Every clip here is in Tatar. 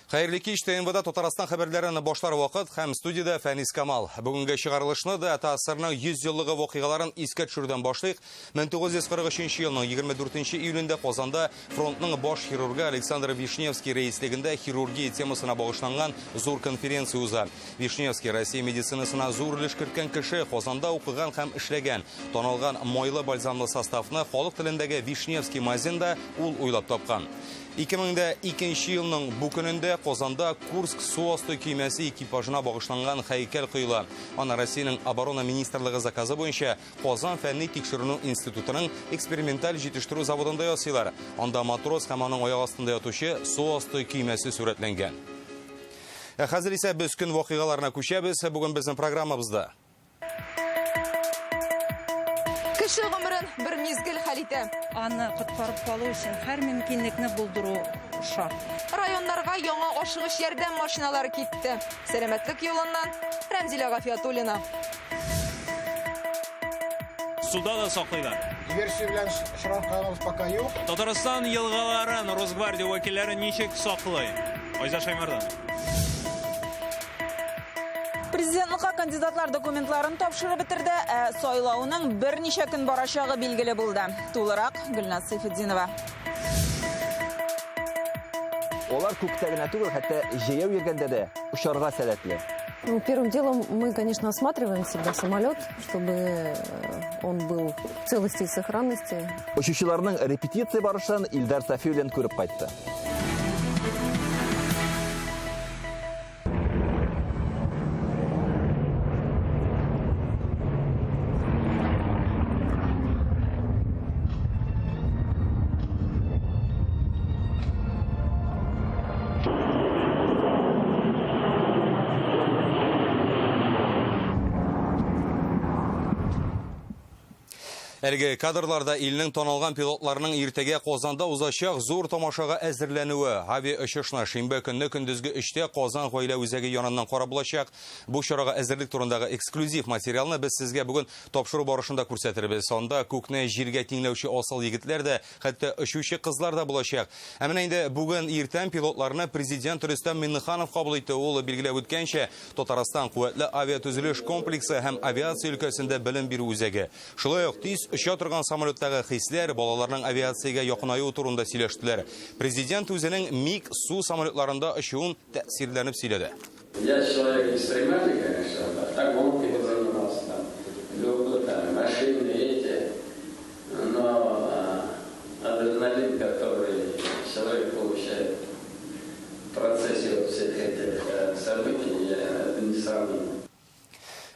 Хәерле кич, ТНВда Татарстан хәбәрләрен башлар вакыт һәм студиядә Фәнис Камал. Бүгенге чыгарылышны да ТАССРның 100 еллыгы вакыйгаларын искә төшерүдән башлыйк. 1943 елның 24 июлендә Казанда фронтның баш хирургы Александр Вишневский рәислегендә хирургия темасына багышланган зур конференция уза. Вишневский Россия медицинасына зур өлеш керткән кеше, Казанда укыган һәм эшләгән. Танылган майлы бальзамлы составны халык телендәге Вишневский мазен да ул уйлап тапкан. 2002 елның бу көнендә Казанда Курск су асты көймәсе экипажына багышланган һәйкәл куела. Аны Россиянең Оборона министрлыгы заказы буенча Казан фәнни тикшеренү институтының эксперименталь җитештерү заводында ясыйлар. Анда матрос һәм аның аяк астында ятучы су асты көймәсе сурәтләнгән. Ә хәзер исә без көн вакыйгаларына күчәбез. Бүген безнең программабызда Кеше гомерен бер мизгел хәл итә. Аны коткарып калу өчен һәр мөмкинлекне булдыру шарт. Районнарга яңа ашыгыч ярдәм машиналары китте. Сәламәтлек юлыннан Рәмзилә Гафиятуллина. Суда да саклыйлар. Диверсия белән очратканыбыз пока юк. Татарстан елгаларын Росгвардия вәкилләре ничек саклый? Айза Шаймардан. Президентлыкка кандидатлар документларын тапшырып бетерде, ә сайлауның берничә көн барачагы билгеле булды. Тулырак Гөлназ Сейфетдинова. Алар күктә генә түгел, хәтта җәяү йөргәндә дә очарга сәләтле. Ну, первым делом мы, конечно, осматриваем всегда самолет, чтобы он был в целости и сохранности. Очучыларның репетиция барышын Илдар Сафиуллин күреп кайтты. Әлеге кадрларда илнең танылган пилотларының иртәгә Казанда узачак зур тамашага әзерләнүе. Авиа очышны шимбә көнне көндезге 3-тә Казан гаилә үзәге яныннан карап булачак. Бу чарага әзерлек турындагы эксклюзив материалны без сезгә бүген тапшыру барышында күрсәтербез. Анда күкне җиргә тиңләүче асыл егетләр дә, хәтта очучы кызлар да булачак. Ә менә инде бүген иртән пилотларны президент Рөстәм Миңнеханов кабул итте. Ул билгеләп үткәнчә, Татарстан куәтле авиатөзелеш комплексы һәм авиация өлкәсендә белем бирү үзәге. Шулай ук тиз оча торган самолеттагы хисләр, балаларның авиациягә якынаюы турында сөйләштеләр. Президент үзенең МиГ су самолетларында очуын тәэсирләнеп сөйләде. Я человек экстремальный, конечно, автогонками занимался, там, люблю там, машины эти, но адреналин, который человек получает в процессе вот всех этих событий, это несравнимо.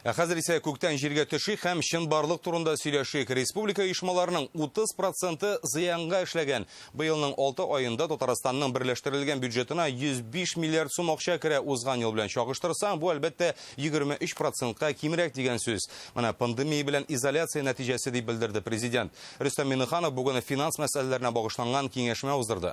Ә хәзер исә күктән җиргә төшик һәм чынбарлык турында сөйләшик. Республика оешмаларының 30% зыянга эшләгән. Быелның 6 аенда Татарстанның берләштерелгән бюджетына 105 миллиард сум акча керә. Узган ел белән чагыштырсаң, бу әлбәттә 23%ка кимрәк дигән сүз. Менә пандемия белән изоляция нәтиҗәсе дип белдерде президент. Рөстәм Миңнеханов бүген финанс мәсьәләләренә багышланган киңәшмә уздырды.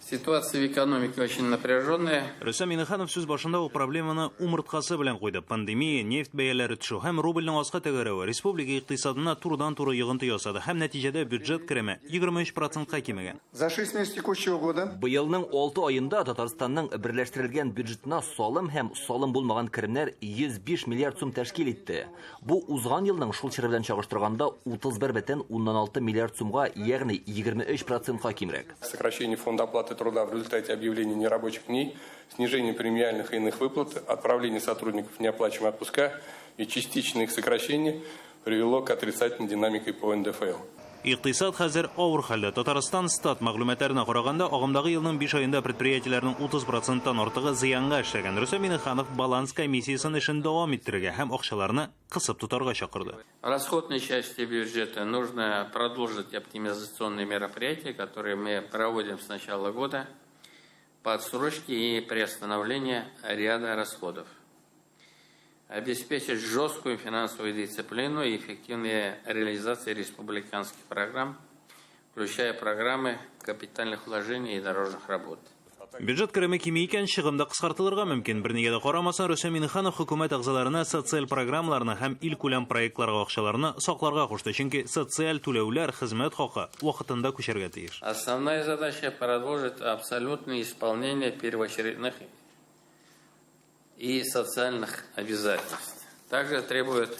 Ситуация в экономике очень напряженная. Рөстәм Миңнеханов сүз башында ук проблеманы умырткасы белән куйды. Пандемия, нефть бәяләре төшү һәм рубльнең аска тәгәрәве республика икътисадына турыдан-туры йогынты ясады һәм нәтиҗәдә бюджет кереме 23%ка кимегән. За 6 месяцев текущего года Быелның 6 аенда Татарстанның берләштерелгән бюджетына салым һәм салым булмаган керемнәр 105 миллиард сум тәшкил итте. Бу узган елның шул чоры белән чагыштырганда 31,6 миллиард сумга, ягъни 23%ка кимрәк. Сокращение фонда оплаты труда в результате объявления нерабочих дней, снижение премиальных и иных выплат, отправление сотрудников в неоплачиваемые отпуска и частичное их сокращение привело к отрицательной динамике по НДФЛ. Икътисад хәзер авыр хәлдә. Татарстан стат мәгълүматларына караганда, агымдагы елның 5 аенда предприятиеләрнең 30%тан артыгы зыянга эшләгән. Рөстәм Миңнеханов баланс комиссиясен эшен дәвам иттерергә һәм акчаларны кысып тотарга чакырды. Расходной части бюджета нужно продолжить оптимизационные мероприятия, которые мы проводим с начала года по отсрочке и приостановлению ряда расходов. Обеспечить жесткую финансовую дисциплину и эффективную реализацию республиканских программ, включая программы капитальных вложений и дорожных работ. Бюджет кереме кими икән, чыгым да кыскартылырга мөмкин. Бернигә дә карамастан, Рөстәм Миңнеханов хөкүмәт әгъзаларына социаль программаларны һәм илкүләм проектларга акчаларны сакларга кушты. Чөнки социаль түләүләр, хезмәт хакы вакытында күчәргә тиеш. Основная задача продолжить абсолютное исполнение первоочередных и социальных обязательств. Также требует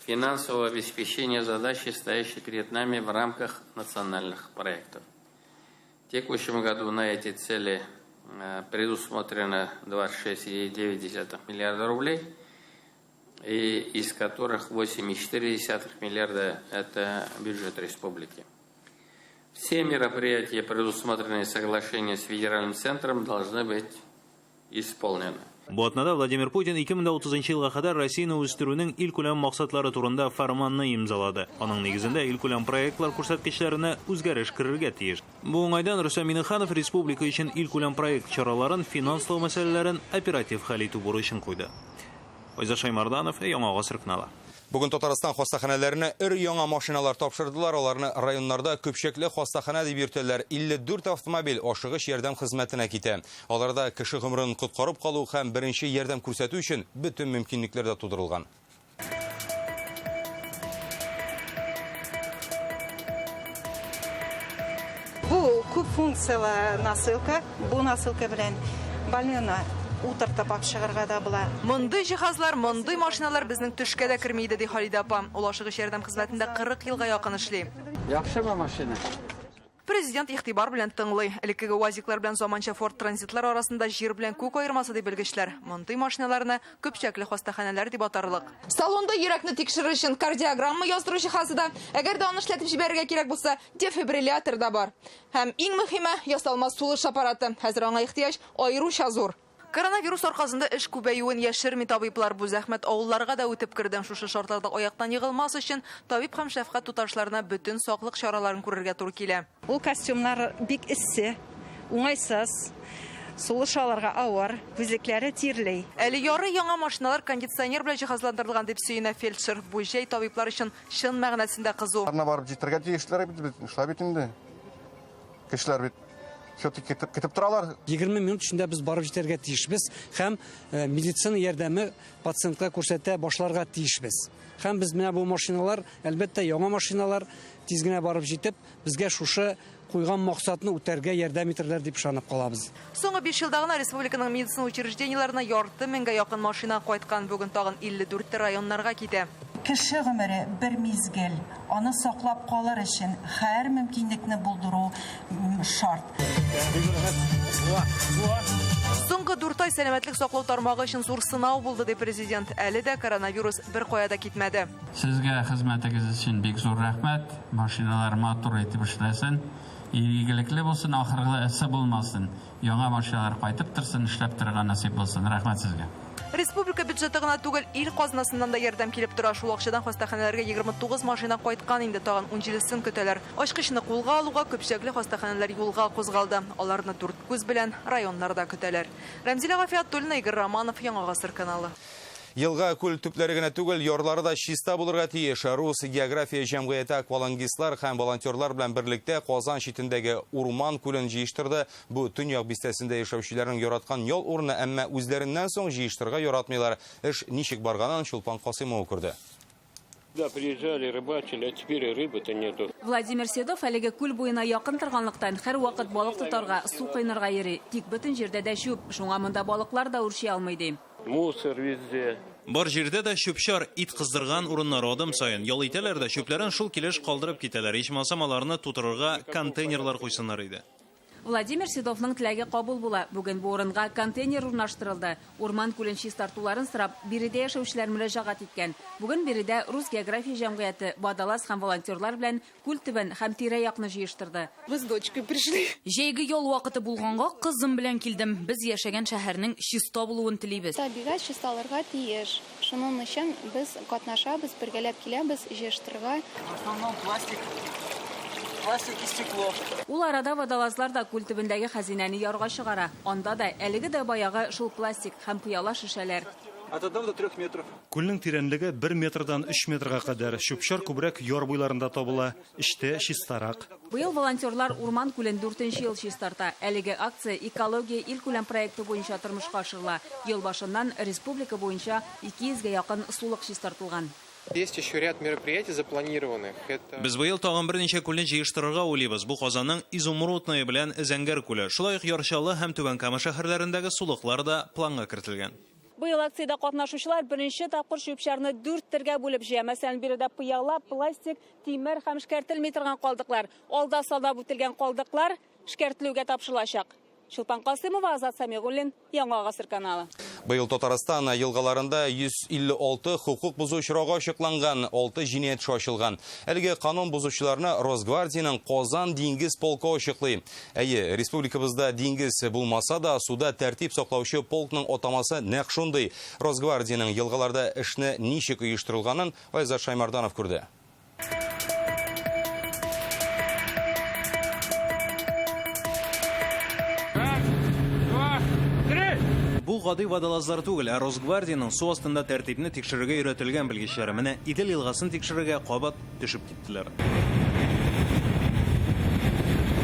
финансового обеспечения задачи, стоящей перед нами в рамках национальных проектов. В текущем году на эти цели предусмотрено 26,9 миллиарда рублей, и из которых 8,4 миллиарда – это бюджет республики. Все мероприятия, предусмотренные соглашением с федеральным центром, должны быть исполнены. Бу атнада Владимир Путин 2030 елга кадәр Россияне үстерүнең илкүләм максатлары турында фәрманны имзалады. Аның нигезендә илкүләм проектлар күрсәткечләренә үзгәреш керергә тиеш. Бу уңайдан Рөстәм Миңнеханов республика өчен илкүләм проект чараларын финанслау мәсьәләләрен оператив хәл итү бурычын куйды. Айза Шаймарданов, Яңа Гасыр каналы. Бүген Татарстан хастаханәләренә өр-яңа машиналар тапшырдылар. Аларны районнарда көпчәкле хастаханә дип йөртәләр. 54 автомобиль ашыгыч ярдәм хезмәтенә китә. Аларда кеше гомерен коткарып калу һәм беренче ярдәм күрсәтү өчен бөтен мөмкинлекләр дә тудырылган. Бу күп функциялы носилка. Бу носилка белән больныйны утыртып алып чыгарга да була. Мондый җиһазлар, мондый машиналар безнең төшкә дә керми иде, ди Халидә апа. Ул ашыгыч ярдәм хезмәтендә 40 елга якын эшли. Яхшымы машина? Президент игътибар белән тыңлый. Элеккеге УАЗиклар белән заманча Форд Транзитлар арасында җир белән күк аермасы дип белгечләр. Мондый машиналарны көпчәкле хастаханәләр дип атарлык. Салонда йөрәкне тикшерер өчен кардиограмма яздыру җиһазы да, әгәр дә аны эшләтеп җибәрергә кирәк булса, дефибриллятор да бар. Һәм иң мөһиме ясалма сулыш аппараты. Хәзер аңа ихтыяҗ аеруча зур. Коронавирус аркасында эш күбәюен яшерми табиблар. Бу зәхмәт авылларга да үтеп керде. Шушы шартларда аяктан егылмас өчен табиб һәм шәфкать туташларына бөтен саклык чараларын күрергә туры килә. Ул костюмнар бик эссе, уңайсыз, сулыш алырга авыр, күзлекләре тирли. Әле ярый яңа машиналар кондиционер белән җиһазландырылган дип сөенә фельдшер. Бу җәй табиблар өчен чын мәгънәсендә кызу. Арна барып җитәргә тиешләр бит, шулай бит инде. Кешеләр бит все-таки көтеп торалар. 20 минут эчендә без барып җитәргә тиешбез һәм медицина ярдәме пациентка күрсәтә башларга тиешбез. Һәм без менә бу машиналар, әлбәттә, яңа машиналар тиз генә барып җитеп, безгә шушы куйган максатны үтәргә ярдәм итерләр дип ышанып калабыз. Соңгы 5 елда гына республиканың медицина учреждениеләренә ярты меңгә якын машина кайткан. Бүген тагын 54 районнарга китә. Кеше гомере бер мизгел, аны саклап калыр өчен һәр мөмкинлекне булдыру шарт. Соңгы 4 ай сәламәтлек саклау тармагы өчен зур сынау булды, ди президент. Әле дә коронавирус бер кая да китмәде. Сезгә хезмәтегез өчен бик зур рәхмәт. Машиналар матур итеп эшләсен, игелекле булсын, ахыргысы булмасын. Яңа машиналар кайтып торсын, эшләп торырга насыйп булсын. Рәхмәт сезгә. Республика бюджеты гына түгел, ил казнасыннан да ярдәм килеп тора. Шул акчадан хастаханәләргә 29 машина кайткан, инде тагын 17-сен көтәләр. Ачкычны кулга алуга көпчәкле хастаханәләр юлга кузгалды. Аларны дүрт күз белән районнарда көтәләр. Рәмзилә Гафиятуллина, Игорь Романов, Яңа Гасыр каналы. Елга күл төпләре генә түгел, ярлары да чиста булырга тиеш. Рус география җәмгыяте аквалангистлар һәм волонтерлар белән берлектә Казан читендәге урман күлен җыештырды. Бу Төньяк бистәсендә яшәүчеләрнең яраткан ял урыны, әмма үзләреннән соң җыештырырга яратмыйлар. Эш ничек барганын Чулпан Касыймова күрде. Да, приезжали, рыбачили, а теперь и рыбы-то нету. Владимир Седов әлеге күл буена якын торганлыктан һәр вакыт балык тотарга, су коенырга йөри. Тик бөтен җирдә дә чүп, шуңа монда балыклар да үрчи алмый ди. Мусор везде. Бар җирдә дә чүп-чар, ит кыздырган урыннар адым саен. Ял итәләр дә чүпләрен шул килеш калдырып китәләр. Ичмасам аларны тутырырга контейнерлар куйсыннар иде. Владимир Седовның теләге кабул була. Бүген бу урынга контейнер урнаштырылды. Урман күлен чистартуларын сорап, биредә яшәүчеләр мөрәҗәгать иткән. Бүген биредә Рус география җәмгыяте водолаз һәм волонтерлар белән күл төбен һәм тирә-якны җыештырды. Мы с дочкой пришли. Җәйге ял вакыты булганга кызым белән килдем. Без яшәгән шәһәрнең чиста булуын телибез. Табигать чисталырга тиеш. Шуның өчен без катнашабыз, бергәләп киләбез җыештырырга. В основном пластик. Пластик и стекло. Ул арада водолазлар да күл төбендәге хәзинәне ярга чыгара. Анда да әлеге дә баягы шул пластик һәм пыяла шешәләр. От 1 до 3 метров. Күлнең тирәнлеге 1 метрдан 3 метрга кадәр. Чүп-чар күбрәк яр буйларында табыла, эчтә чистарак. Быел волонтерлар урман күлен 4 ел чистарта. Әлеге акция экология илкүләм проекты буенча тормышка ашырыла. Ел башыннан республика буенча 200гә якын сулык чистартылган. Есть еще ряд мероприятий запланированных. Это Без быел тагын берничә күлне җыештырырга уйлыйбыз. Бу Казанның Изумрудное белән Зәңгәр күле. Шулай ук Яр Чаллы һәм Түбән Кама шәһәрләрендәге сулыклар да планга кертелгән. Быел акциядә катнашучылар беренче тапкыр чүп-чарны 4 төргә бүлеп җыя. Мәсәлән, биредә пыяла, пластик, тимер һәм эшкәртелми торган калдыклар. Алда санап үтелгән калдыклар эшкәртелүгә тапшырылачак. Чулпан Касымова, Азат Самигуллин, Яңа Гасыр каналы. Быел Татарстан елгаларында 156 хукук бозу очрагы ачыкланган, 6 җинаять эше ачылган. Әлеге канун бозучыларны Росгвардиянең Казан диңгез полкы ачыклый. Әйе, республикабызда диңгез булмаса да, суда тәртип саклаучы полкның атамасы нәкъ шундый. Росгвардиянең елгаларда эшне ничек оештырылганын Айзат Шаймарданов күрде. Бу гади водолазлар түгел, ә Росгвардиянең су астында тәртипне тикшерергә өйрәтелгән белгечләре. Менә Идел елгасын тикшерергә кабат төшеп киттеләр.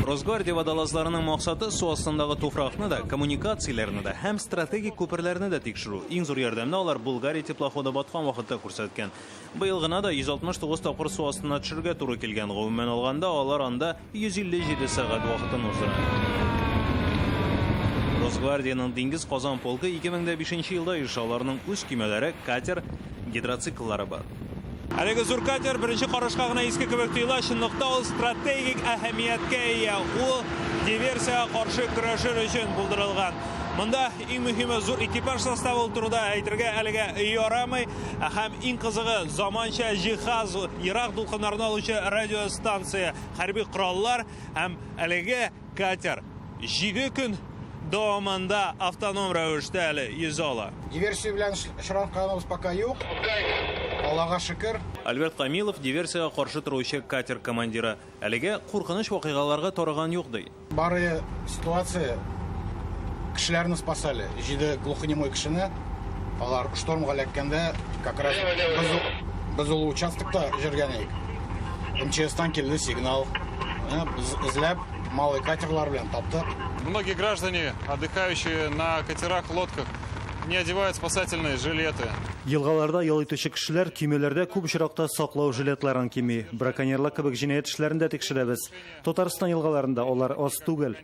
Росгвардия водолазларының максаты су астындагы туфракны да, коммуникацияләрне дә һәм стратегик күперләрне дә тикшерү. Иң зур ярдәмне алар Булгария теплоходы баткан вакытта күрсәткән. Быел гына да 169 тапкыр су астына төшергә туры килгән. Гомумән алганда, алар анда 157 сәгать вакытын уздыра. Росгвардиянең диңгез Казан полкы 2005 елда оеша. Аларның үз көймәләре, катер, гидроцикллары бар. Әлеге зур катер беренче карашка гына иске кебек тоела, чынлыкта ул стратегик әһәмияткә ия. Ул диверсиягә каршы көрәшер өчен булдырылган. Монда иң мөһиме зур экипаж составы ул турыда әйтергә әлегә ярамый. Һәм иң кызыгы заманча җиһаз, ерак дулкыннарны алучы радиостанция, хәрби кораллар һәм әлеге катер 7 көн дәвамында автоном рәвештә әле йөзә ала. Диверсия белән очрашканыбыз пока юк. Аллага шөкер. Альберт Камилов диверсиягә каршы торучы катер командиры. Әлегә куркыныч вакыйгаларга тарыган юк ди. Бары ситуация кешеләрне спасали. 7 глухонемой кешене алар штормга эләккәндә как раз без ул участокта йөргән идек. МЧСтан килде сигнал. Без эзләп малый катерлар белән таптык. Многие граждане, отдыхающие на катерах, лодках, не одевают спасательные жилеты. Елгаларда ял итүче кешеләр көймәләрдә күп очракта саклау жилетларын кими. Браконьерлар кебек җинаять эшләрен дә тикшерәбез. Татарстан елгаларында алар аз түгел.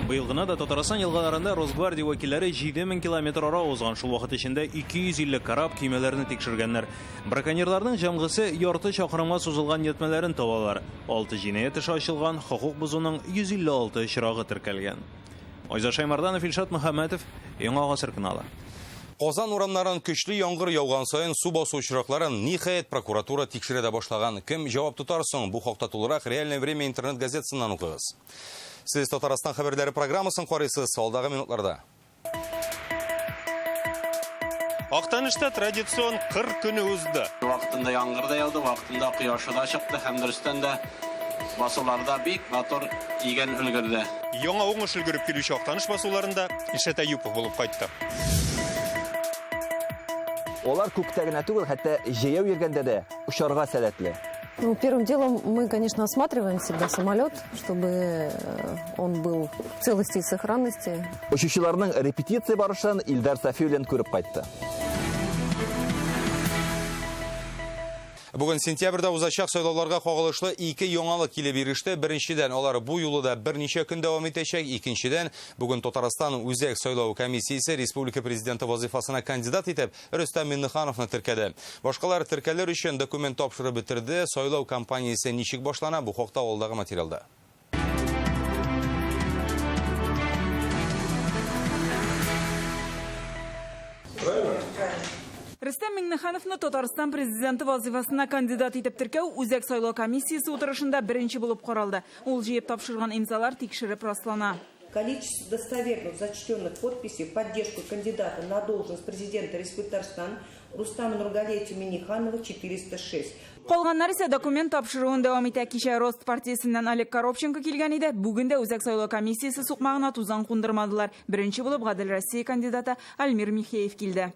Быел гына да Татарстан елгаларында Росгвардия вәкилләре 7000 километр ара узган. Шул вакыт эчендә 250 кораб көймәләрне тикшергәннәр. Браконьерларның җәмгысе ярты чакрымга сузылган ятмәләрен табалар. 6 җинаять эше ачылган, хокук бозуның 156 очрагы теркәлгән. Айзат Шаймарданов, Илшат Мөхәммәтов, Яңа Гасыр каналы. Казан урамнарын көчле яңгыр яуган саен су басу очракларын ниһаять прокуратура тикшерә дә башлаган. Кем җавап тотар соң? Бу хакта тулырак Реальное время интернет газетасыннан укыгыз. Сез Татарстан хәбәрләре программасын карыйсыз алдагы минутларда. Актанышта традицион кыр көне узды. Вакытында яңгыр да яуды, вакытында кояшы да чыкты һәм дөрестән дә басуларда бик матур иген өлгерде. Яңа уңыш өлгереп килүче Актаныш басуларында Илшат Әюпов булып кайтты. Алар күктә генә түгел, хәтта җәяү йөргәндә дә очарга сәләтле. Ну, первым делом мы, конечно, осматриваем всегда самолет, чтобы он был в целости и сохранности. Очучыларның репетиция барышын Илдар Сафиуллин күреп кайтты. Бүген сентябрьдә узачак сайлауларга кагылышлы ике яңалык килеп иреште. Беренчедән, алар бу юлы да берничә көн дәвам итәчәк. Икенчедән, бүген Татарстан Үзәк сайлау комиссиясе республика президенты вазифасына кандидат итеп Рөстәм Миңнехановны теркәде. Башкалар теркәлер өчен документ тапшырып бетерде. Сайлау кампаниясе ничек башлана, бу хакта алдагы материалда. Рөстәм Миңнехановны Татарстан президенты вазифасына кандидат итеп теркәү Үзәк сайлау комиссиясе утырышында беренче булып каралды. Ул җыеп тапшырган имзалар тикшереп раслана. Количество достоверных зачтенных подписей в поддержку кандидата на должность президента Республики Татарстан Рустама Нургалиевича Минниханова 406. Калганнар исә документ тапшыруын дәвам итә. Кичә Рост партиясеннән Олег Коробченко килгән иде. Бүген дә Үзәк сайлау комиссиясе сукмагына тузан кундырмадылар. Беренче булып Гадел Россия кандидаты Альмир Михеев килде.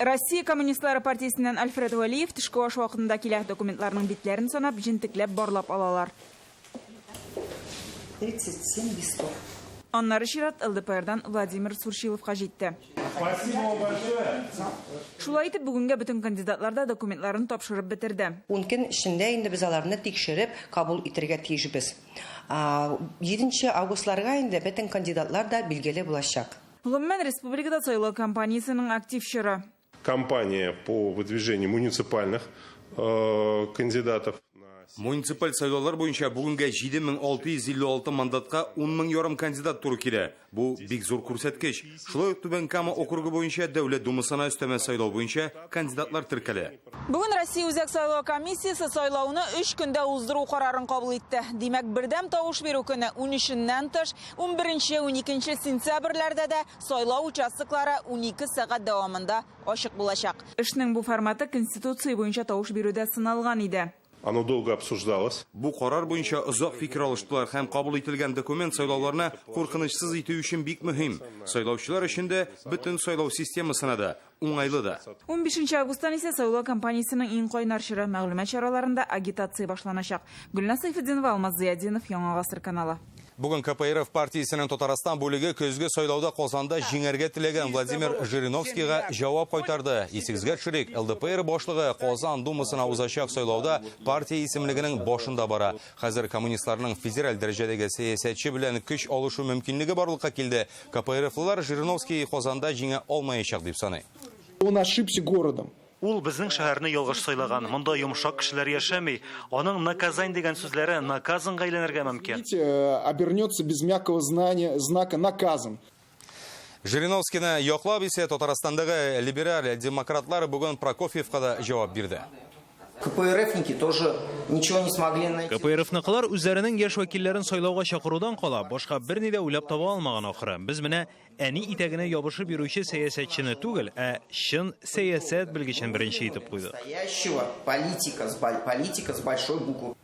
Россия коммунистлары партиясеннән Альфред Вәлиев төшке аш вакытында килә. Документларның битләрен санап, җентекләп барлап алалар. 37 листов. Аннары чират ЛДПРдан Владимир Сурчиловка җитте. Спасибо вам большое. Шулай итеп, бүгенгә бөтен кандидатлар да документларын тапшырып бетерде. 10 көн эчендә инде без аларны тикшереп, кабул итәргә тиешбез. 7 августларга инде бөтен кандидатлар да билгеле булачак. Гомумән, республикада сайлау кампаниясенең актив чоры. Кампания по выдвижению муниципальных кандидатов. Муниципаль сайлаулар буенча бүгенгә 7656 мандатка 10 мең ярым кандидат туры килә. Бу бик зур күрсәткеч. Шулай ук Түбән Кама округы буенча Дәүләт Думасына өстәмә сайлау буенча кандидатлар теркәлә. Бүген Россия Үзәк сайлау комиссиясе сайлауны 3 көндә уздыру карарын кабул итте. Димәк, бердәм тавыш бирү көне 13-ннән тыш 11-нче, 12 сентябрьләрдә дә сайлау участоклары 12 сәгать дәвамында ачык булачак. Эшнең бу форматы Конституция буенча тавыш бирүдә сыналган иде. Оно долго обсуждалось. Бу карар буенча озак фикер алыштылар һәм кабул ителгән документ сайлауларны куркынычсыз итү өчен бик мөһим. Сайлаучылар өчен дә, бөтен сайлау системасына да уңайлы да. 15 августтан исә сайлау кампаниясенең иң кайнар чоры, мәгълүмат чараларында агитация башланачак. Гөлназ Сайфетдинова, Алмаз Зыятдинов, Яңа Гасыр каналы. Бүген КПРФ партиясенең Татарстан бүлеге көзге сайлауда Казанда җиңәргә теләгән Владимир Жириновскийга җавап кайтарды. Исегезгә төшерик, ЛДПР башлыгы Казан Думасына узачак сайлауда партия исемлегенең башында бара. Хәзер коммунистларның федераль дәрәҗәдәге сәясәтче белән көч алышу мөмкинлеге барлыкка килде. КПРФлылар Жириновский Казанда җиңә алмаячак дип саный. Он ошибся городом. Ул безнең шәһәрне ялгыш сайлаган. Монда йомшак кешеләр яшәми. Аның наказань дигән сүзләре наказанга әйләнергә мөмкин. Обернется без мягкого знания, знака наказан. Жириновскийны яклап исә Татарстандагы либераль демократлар бүген Прокофьевка да җавап бирде. КПРФники тоже ничего не смогли найти. КПРФныкылар үзләренең яшь вәкилләрен сайлауга чакырудан кала башка берни дә уйлап таба алмаган ахры. Без менә әни итәгенә ябышып йөрүче сәясәтчене түгел, ә чын сәясәт белгечен беренче итеп куйдык. Настоящего политика с большой буквы.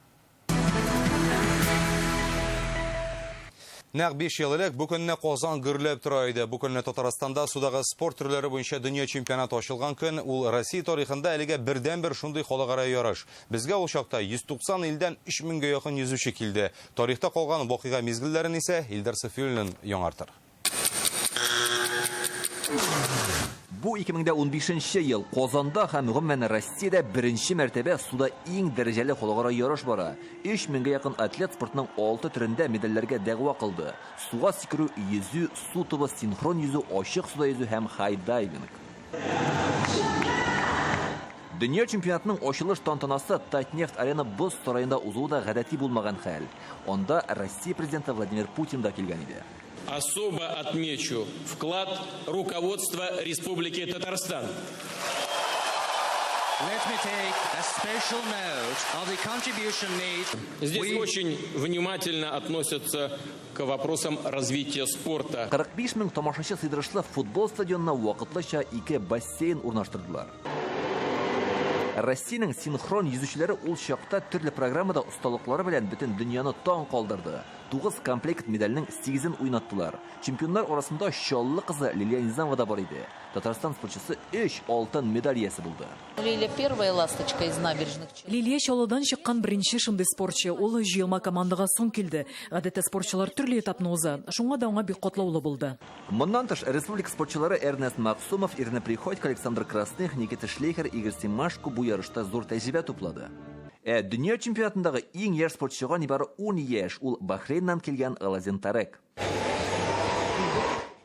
Нәкъ 5 ел элек бу көнне Казан гөрләп тора иде. Бу көнне Татарстанда судагы спорт төрләре буенча дөнья чемпионаты ачылган көн. Ул Россия тарихында әлегә бердәнбер шундый халыкара ярыш. Безгә ул чакта 190 илдән 3000гә якын йөзүче килде. Тарихта калган вакыйга мизгелләрен исә Илдар Сафиуллин яңартыр. Бу 2015 ел Казанда һәм гомумән Россиядә беренче мәртәбә суда иң дәрәҗәле халыкара ярыш бара. 3000гә якын атлет спортның 6 төрендә медальләргә дәгъва кылды. Суга сикерү, йөзү, су тубы, синхрон йөзү, ачык суда йөзү һәм хай-дайвинг. Дөнья чемпионатының ачылыш тантанасы Татнефть арена боз сараенда узуы да гадәти булмаган хәл. Анда Россия президенты Владимир Путин да килгән иде. Особо отмечу вклад руководства Республики Татарстан. Let me take a special note of the contribution made. Здесь очень внимательно относятся к вопросам развития спорта. 45 мең тамашачы сыйдырышлы футбол стадионына вакытлыча 2 бассейн урнаштырдылар. Россиянең синхрон йөзүчеләре ул чакта төрле программада осталыклары белән бөтен дөньяны таң калдырды. 9 комплект медальнең 8-ен уйнаттылар. Чемпионнар арасында Чаллы кызы Лилия Низамова да бар иде. Татарстан спортчысы 3 алтын медаль иясе булды. Лилия первая ласточка из набережных Челны. Лилия Чаллыдан чыккан беренче шундый спортчы. Ул җыелма командага соң килде. Гадәттә спортчылар төрле этапны уза. Шуңа да аңа бик катлаулы булды. Моннан тыш республика спортчылары Эрнест Максумов, Ирина Приходько, Александр Красных, Никита Шлейхер, Игорь Семашко бу ярышта зур тәҗрибә туплады. Дөнья чемпионатындагы иң яшь спортчыга нибары 10 яшь, ул Бахрейннан килгән Галазин Тарек.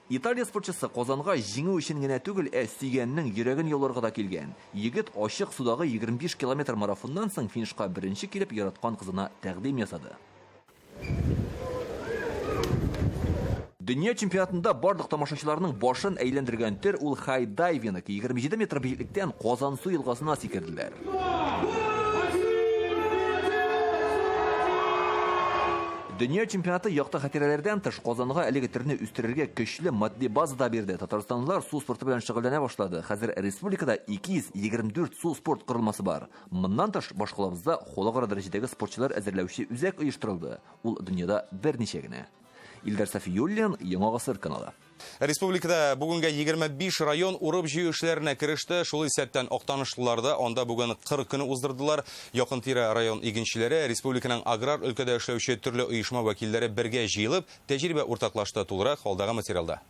Италия спортчысы Казанга җиңү өчен генә түгел, ә сөйгәненең йөрәген яуларга да килгән. Егет ачык судагы 25 километр марафоннан соң финишка беренче килеп яраткан кызына тәкъдим ясады. Дөнья чемпионатында барлык тамашачыларның башын әйләндергән төр ул хай-дайвинг. 27 метр биеклектән Казансу елгасына сикерделәр. Дөнья чемпионаты якты хатирәләрдән тыш Казанга әлеге төрне үстерергә көчле матди база да бирде. Татарстанлылар су спорты белән шөгыльләнә башлады. Хәзер республикада 224 су спорт корылмасы бар. Моннан тыш башкалабызда халыкара дәрәҗәдәге спортчылар әзерләүче үзәк оештырылды. Ул дөньяда берничә генә. Илдар Сафиуллин, Яңа Гасыр каналы. Республикада бүгенгә 25 район урып-җыю эшләренә кереште. Шул исәптән Актанышлылар да анда бүген кыр көне уздырдылар. Якын-тирә район игенчеләре, республиканың аграр өлкәдә эшләүче төрле оешма вәкилләре бергә җыелып, тәҗрибә уртаклашты. Тулырак алдагы материалда.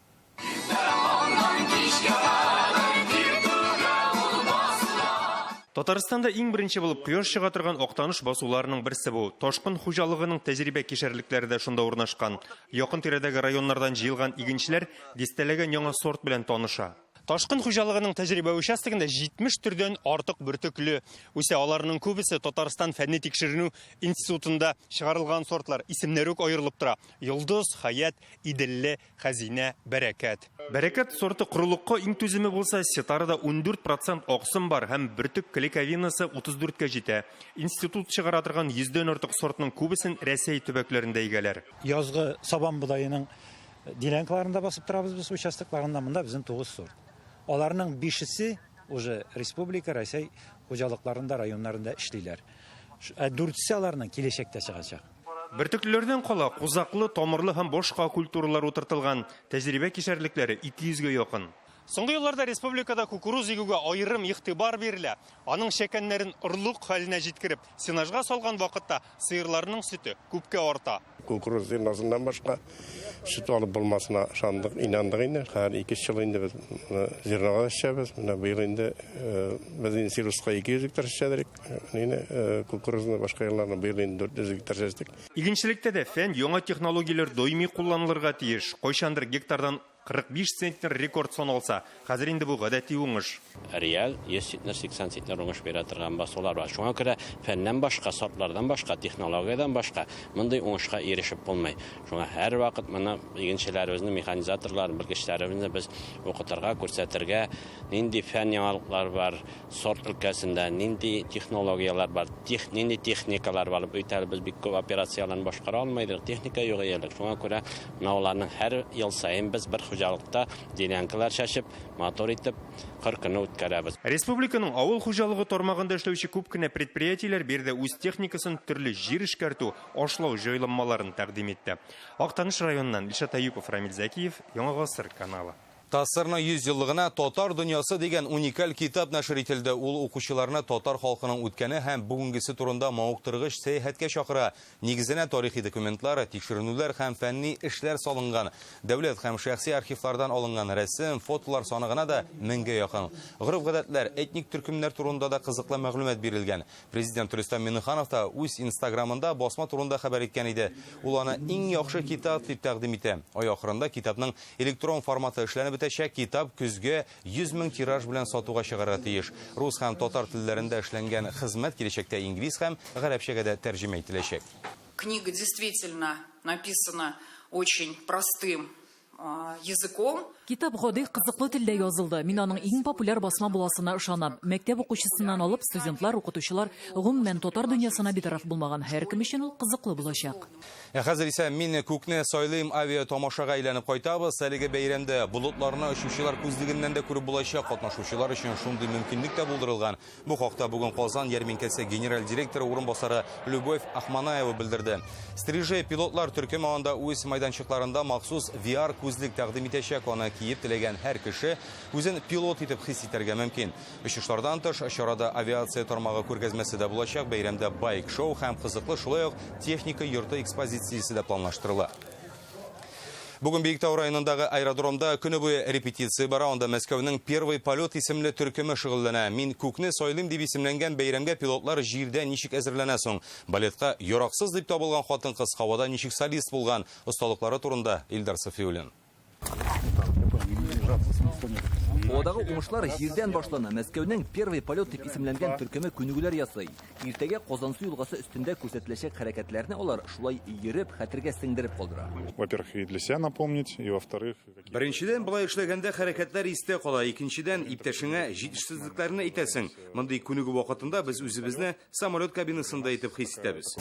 Татарстанда иң беренче булып кояш чыга торган Актаныш басуларының берсе бу. Ташкын хуҗалыгының тәҗрибә кишәрлекләре дә шунда урнашкан. Якын тирәдәге районнардан җыелган игенчеләр дистәләгән яңа сорт белән таныша. Ташкын хуҗалыгының тәҗрибә участогында 70 төрдән артык бөртекле үсә. Аларның күбесе Татарстан фәнни тикшеренү институтында чыгарылган сортлар. Исемнәре үк аерылып тора. Йолдыз, Хаят, Иделле, Хәзинә, Бәрәкәт. Бәрәкәт сорты корылыкка иң түземе булса, Сетарада 14% аксым бар һәм бөртек клейковинасы 34-кә җитә. Институт чыгара торган 100дән артык сортның күбесен Рәсәй төбәкләрендә игәләр. Язгы сабан бодаеның делянкаларында басып торабыз без участокларында. Монда безнең 9 сорт. Аларның 5-се уже республика, Рәсәй хуҗалыкларында, районнарында эшлиләр. Ә 4-се аларның киләчәктә чыгачак. Бөртеклеләрдән кала кузаклы, тамырлы һәм башка культуралар утыртылган. Тәҗрибә кишәрлекләре 200гә якын. Соңгы елларда республикада кукуруз игүгә аерым игътибар бирелә. Аның чәкәннәрен орлык хәленә җиткереп, сенажга салган вакытта сыерларның сөте күпкә арта. Кукуруз зерносыннан башка сөт алып булмасына ышандык, инандык инде. Һәр 2 ел инде без зернога эшләбез. Менә быел инде без инде силоска 200 гектар эшләдек. Инде кукурузны башка елларны быел инде 400 гектар эшләдек. Игенчелектә дә фән, яңа технологияләр даими кулланылырга тиеш. Кайчандыр гектардан 45 центнер рекорд саналса, хәзер инде бу гадәти уңыш. Реаль 100 центнер, 80 центнер уңыш бирә торган басулар бар. Шуңа күрә фәннән башка, сортлардан башка, технологиядән башка мондый уңышка ирешеп булмый. Шуңа һәр вакыт моны игенчеләребезне, механизаторлар, белгечләребезне без укытырга, күрсәтергә, нинди фән яңалыклар бар, сорт өлкәсендә нинди технологияләр бар, нинди техникалар бар. Бит әле без бик күп операцияләрне башкара алмыйбыз, техника юк әле. Шуңа күрә менә аларның һәр ел саен без бер хуҗалыкта делянкалар чәчеп, мотор итеп кыр көне үткәрәбез. Республиканың авыл хуҗалыгы тармагында эшләүче күп кенә предприятиеләр биредә үз техникасын төрле җир эшкәртү, ашлау җайланмаларын тәкъдим итте. Актаныш районыннан Илшат Әюпов, Рамил Зәкиев, Яңа Гасыр каналы. ТАССРның 100 еллыгына Татар дөньясы дигән уникаль китап нәшер ителде. Ул укучыларны татар халкының үткәне һәм бүгенгесе турында мавыктыргыч сәяхәткә чакыра. Нигезенә тарихи документлар, тикшеренүләр һәм фәнни эшләр салынган. Дәүләт һәм шәхси архивлардан алынган рәсем, фотолар саны гына да 1000гә якын. Гореф-гадәтләр, этник төркемнәр турында да кызыклы мәгълүмат бирелгән. Президент Рөстәм Миңнеханов та үз Инстаграмында басма турында хәбәр иткән иде. Ул аны иң яхшы китап дип тәкъдим итә. Ай ахырында китапның электрон форматы эшләнеп бетәчәк. Китап көзгә 100 000 тираж белән сатуга чыгарга тиеш. Рус һәм татар телләрендә эшләнгән хезмәт киләчәктә инглиз һәм гарәпчәгә дә тәрҗемә ителәчәк. Книга действительно написана очень простым языком. Китап гади, кызыклы телдә язылды. Мин аның иң популяр басма буласына ышанам. Мәктәп укучысыннан алып студентлар, укытучылар, гомумән татар дөньясына битараф булмаган һәркем өчен ул кызыклы булачак. Хәзер исә мин күкне сайлыйм авиа тамашага әйләнеп кайтабыз. Әлеге бәйрәмдә болытларны очучылар күзлегеннән дә күреп булачак. Катнашучылар өчен шундый мөмкинлек тә булдырылган. Бу хакта бүген Казан ярминкәсе генераль директоры урынбасары Любовь Ахманаева белдерде. Стрижи пилотлар төркеме анда үз майданчыкларында махсус VR күзлек тәкъдим итәчәк. Аны киеп теләгән һәр кеше үзен пилот итеп хис итәргә мөмкин. Очышлардан тыш чарада авиация тармагы күргәзмәсе дә булачак. Бәйрәмдә байк-шоу һәм кызыклы шулай ук техника йорты экспозициясе дә планлаштырыла. Бүген Биектау районындагы аэродромда көне буе репетиция бара. Анда Мәскәүнең Первый полет исемле төркеме шөгыльләнә. Мин күкне сайлыйм дип исемләнгән бәйрәмгә пилотлар җирдә ничек әзерләнә соң? Балетка яраксыз дип табылган хатын-кыз һавада ничек солист булган? Осталыклары турында Илдар Сафиуллин. Һавадагы уңышлар җирдән башлана. Мәскәүнең Первый полет дип исемләнгән төркеме күнегүләр ясый. Иртәгә Казансу елгасы өстендә күрсәтеләчәк хәрәкәтләрне алар шулай йөреп, хәтергә сеңдереп калдыра. Во-первых, и для себя напомнить, и во-вторых, Беренчедән, болай эшләгәндә хәрәкәтләр истә кала. Икенчедән, иптәшеңә җитешсезлекләрне әйтәсең. Мондый күнегү вакытында без үзебезне самолет кабинасында итеп хис итәбез.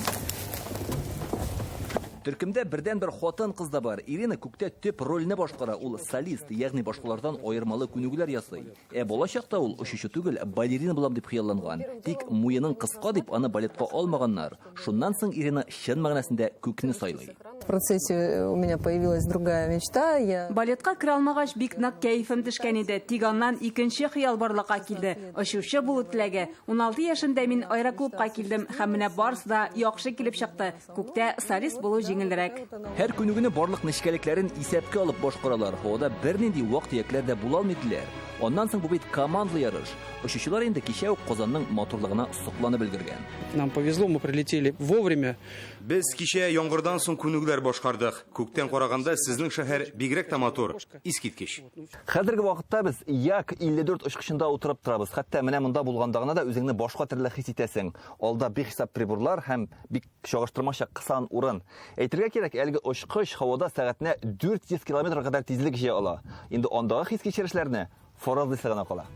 Төркемдә бердәнбер хатын-кыз да бар. Ирина күктә төп рольне башкара. Ул солист, ягъни башкалардан аермалы күнегүләр ясый. Ә балачакта ул очучы түгел, балерина булам дип хыялланган. Тик муенын кыска дип аны балетка алмаганнар. Шуннан соң Ирина чын мәгънәсендә күкне сайлый. В процессе у меня появилась другая мечта. Я Балетка керә алмагач, бик нык кәефем төшкән иде. Тик аннан икенче хыял барлыкка килде. Очучы булу теләге. 16 яшемдә мин аэроклубка килдем һәм менә барысы да яхшы килеп чыкты. Күктә солист булу җиңелрәк. Һәр күнегүне барлык нечкәлекләрен исәпкә алып башкаралар. Һавада бернинди вак-төякләр дә була алмый диләр. Аннан соң бу бит командалы ярыш. Очучылар инде кичә үк Казанның матурлыгына сокланып өлгергән. Нам повезло, мы прилетели вовремя. Без кичә яңгырдан соң күнегүләр башкардык. Күктән караганда сезнең шәһәр бигрәк тә матур, искиткеч. Хәзерге вакытта без Як-54 очкычында утырып торабыз. Хәтта менә монда булганда гына да үзеңне башка төрле хис итәсең. Алда бихисап приборлар һәм бик чагыштырмача кысан урын. Әйтергә кирәк, әлеге очкыч һавада сәгатенә 400 километрга кадәр тизлек җыя ала. Инде андагы хис-кичерешләрне фаразлыйсы гына кала.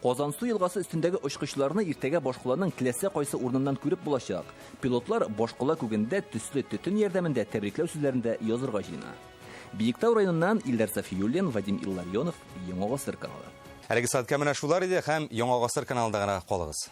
Казансу елгасы өстендәге очкычларны иртәгә башкаланың теләсә кайсы урыныннан күреп булачак. Пилотлар башкала күгендә төсле төтен ярдәмендә тәбрикләү сүзләрен дә язырга җыена. Биектау районыннан Илдар Сафиуллин, Вадим Илларионов, Яңа Гасыр каналы. Әлеге сәгатькә менә шулар иде һәм Яңа Гасыр каналында гына калыгыз.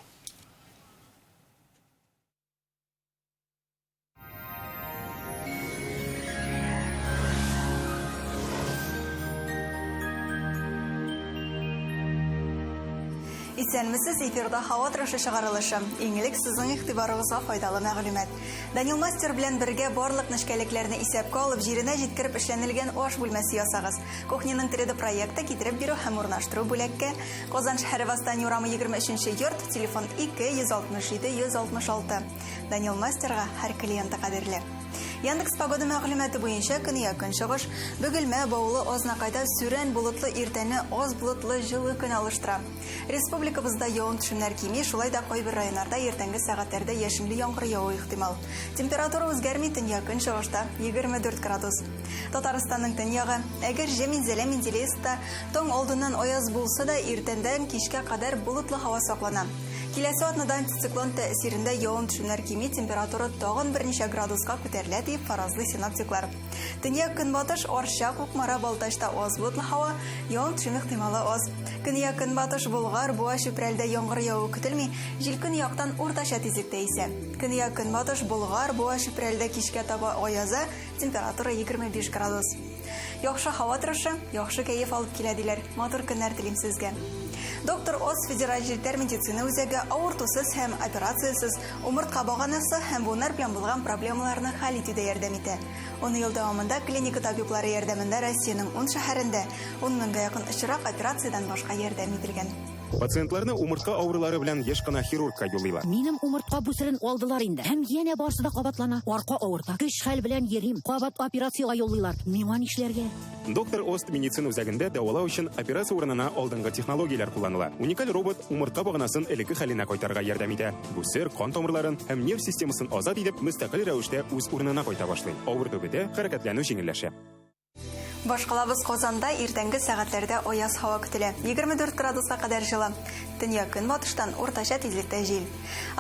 Исәнмесез, эфирда һава торышы чыгарылышы. Иң элек сезнең игътибарыгызга файдалы мәгълүмат. Данил Мастер белән бергә барлык нечкәлекләрне исәпкә алып, җиренә җиткереп эшләнелгән аш бүлмәсе ясагыз. Кухняның 3D проекты китереп бирү һәм урнаштыру бүләккә. Казан шәһәре Восстание урамы 23 йорт, телефон 2 167 166. Данил Мастерга һәр клиенты кадерле. Яндекс погода мәгълүматы буенча көньяк көнчыгыш, Бөгелмә, Баулы, Азнакайда сүрән болытлы иртәне аз болытлы җылы көн алыштыра. Республикабызда явым-төшемнәр кими, шулай да кайбер районнарда иртәнге сәгатьләрдә яшенле яңгыр явуы ихтимал. Температура үзгәрми, төньяк көнчыгышта 24 градус. Татарстанның төньягы, Әгерҗе, Минзәлә, Менделеевскта таң алдыннан аяз булса да, иртәндән кичкә кадәр болытлы һава саклана. Киләсе атнада антициклон тәэсирендә явым-төшемнәр кими, температура тагын берничә градуска күтәрелә, дип фаразлый синоптиклар. Төньяк-көнбатыш, Арча, Кукмара, Балтачта аз болытлы һава, явым-төшем ихтималы аз. Көньяк-көнбатыш, Болгар, Буа, Чүпрәлдә яңгыр явуы көтелми, җил көньяктан уртача тизлектә исә. Көньяк-көнбатыш, Болгар, Буа, Чүпрәлдә кичкә таба аяза, температура 25 градус. Яхшы һава торышы, яхшы кәеф алып килә, диләр. Матур көннәр телим сезгә. Доктор Оз федераль җелтәр медицина үзәге авыртусыз һәм операциясез умыртка баганасы һәм буыннар белән булган проблемаларны хәл итүдә ярдәм итә. Ун ел дәвамында клиника табиблары ярдәмендә Россиянең ун шәһәрендә ун меңгә якын очрак операциядән башка ярдәм ителгән. Пациентларны умыртка авырулары белән еш кына хирургка юллыйлар. Минем умыртка бүсерен алдылар инде. Һәм янә барысы да кабатлана. Арка авырта. Көч-хәл белән йөрим. Кабат операциягә юллыйлар. Миңа нишләргә? Доктор Ост медицина үзәгендә дәвалау өчен операция урынына алдынгы технологияләр кулланыла. Уникаль робот умыртка баганасын элекке хәленә кайтарырга ярдәм итә. Бүсер кан тамырларын һәм нерв системасын азат итеп, мөстәкыйль рәвештә үз урынына кайта башлый. Авырту бетә, хәрәкәтләнү җиңелләшә. Башкалабыз Казанда иртәнге сәгатьләрдә аяз һава көтелә. 24 градуска кадәр җылы. Төньяк-көнбатыштан уртача тизлектә җил.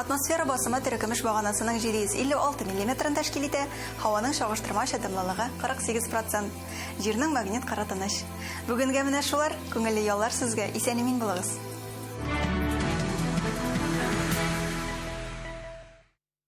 Атмосфера басымы терекөмеш баганасының 756 миллиметрын тәшкил итә, һаваның чагыштырмача дымлылыгы 48 процент. Җирнең магнит кыры тыныч. Бүгенгә менә шулар. Күңелле яллар сезгә, исән-имин булыгыз!